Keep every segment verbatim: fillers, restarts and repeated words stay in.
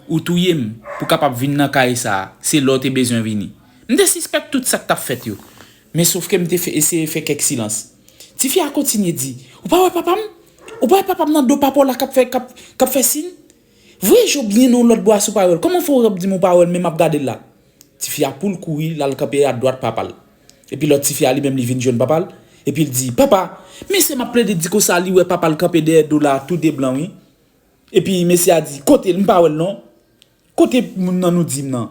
Ou touye m pou kapab vin nan kay sa a, se lè w te bezwen vini. M te sispèk tout sa k t ap fèt yo. Men sofke m te fè, eseye fè kèk silans. Tifi a kontinye di, ou pa wè papa m? Ou pa wè papa m nan do papa w la k ap fè, k ap, k ap fè siy? Voye je w byen nan yon lòt bò a si w pa wè l. Kòman fè w ap di m ou pa wè l men m ap gade l la? Tifi a pou l kouri, l al kanpe adwat papa l. Epi lòt tifi a li menm li vin jwenn papa l. Epi l di, papa, mesye m ap plede di konsa li wè papa l kanpe dèyè do la tou de blan wi. Epi mesye a di, kote l? M pa wè l non. Kote moun nan nou di m nan?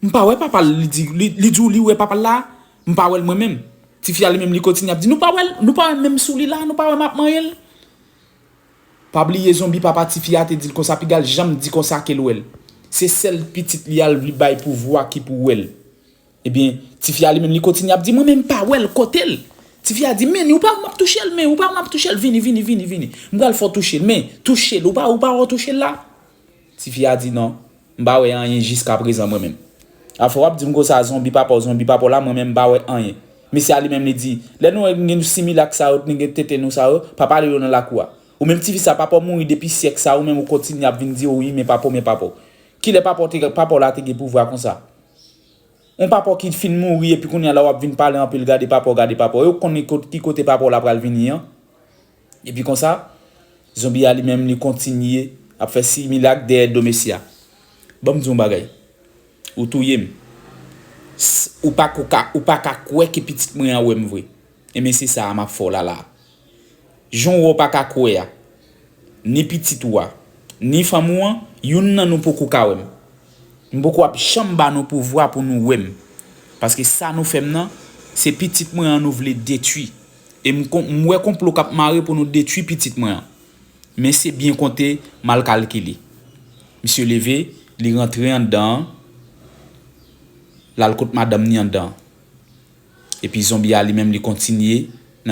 M pa wè papa l, li di, li, li di w li wè papa l la, m pa wè l mwen menm. Tifi a li menm li kontinye ap di, nou pa wè l, nou pa wè menm sou li la, nou pa wè m ap manyen l. Pa bliye zonbi papa tifi a te di l konsa, piga l janm di konsa ke l wè l. Se sèl pitit li a l vle bay pouvwa ki pou wè l. Ebyen, tifi a li menm li kontinye ap di, mwen menm m pa wè l, kote l? Tifi a di, men ou pa wè m ap touche l, men ou pa wè m ap touche l, vini, vini, vini, vini. M pral fè w touche l, men touche l, ou pa, ou pa wè w touche l la? Tifi a di, non, m pa wè anyen jiskaprezan mwen menm. Afè w ap di m konsa, zonbi papa w, zonbi papa w la, mwen menm m pa wè anyen. Mesye a li menm li di, lè nou wè gen similak sa yo, nou gen tete nou sa yo, pa pale yo nan lakou a. Ou menm tifi sa, papa w mouri depi syèk sa, ou menm ou kontinye ap vin di, wi, men papa w, men papa w. Kilè papa w te, papa w la te gen pouvwa konsa? Yon papa w ki fin mouri epi kounye a la w ap vin pale anpil, gade papa w, gade papa w. E w konnen kot, ki kote papa w la pral vini an? Epi konsa, zonbi a li menm li kontinye ap fè similak dèyè do mesye a. Ban m di w yon bagay. Ou touye m. S- Ou pa ko ka, ou pa ka kwè ke pitit mwen an wè m vre. Ebyen se sa a m ap fè w la la. Jan w wè w pa ka kwè a, ni pitit ou a, ni fanm ou an, youn nan nou poko ka wè m. M poko ap janm ba nou pouvwa pou nou wè m. Paske sa nou fè m nan, se pitit mwen an nou vle detwi. E m kon- m wè konplo k ap mare pou nou detwi pitit mwen an. Men se byen konte, mal kalkile. Misye leve, li rantre anndan an, l al kot madanm ni anndan an. Epi zonbi a li menm li kontinye